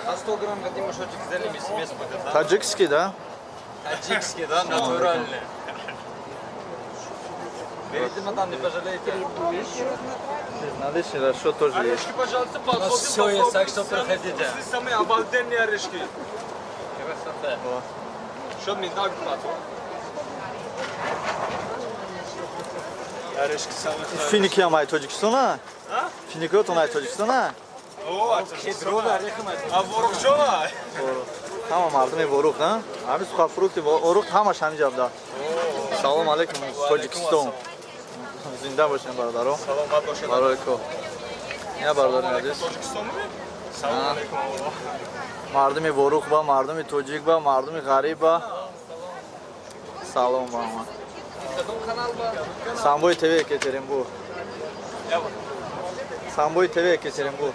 А 100 грамм хотим мешочек сделаем, и смесь будет, да? Таджикский, да? Таджикский, да, натуральный. Берите, мадам, не пожалеете. Наличный расчет тоже есть. Орешки, пожалуйста, У нас все есть, так что проходите. Самые обалденные орешки. Красота. Что мне так плату? Орешки самые Финики ҳам ай Тоҷикистона? Финикотон ай Тоҷикистона? О, Кедровый орех у нас. А Ворух-чона? Ҳама мардуми Ворух, а? Ҳами сухофрукти Ворух ҳамаш ҳамиҷа буда. Салом алейкум, Тоҷикистон. Зинда бошем, бародаро. Саломат бошед. Барои ко. Я, бародари азиз. Тоҷикистон ми? Салом алейкум. Мардуми Ворух ба, мардуми тоҷик ба, мардуми ғариб ба. Салом ба ҳама. Самбои ТВ, Екатеринбург. Самбои ТВ, Екатеринбург.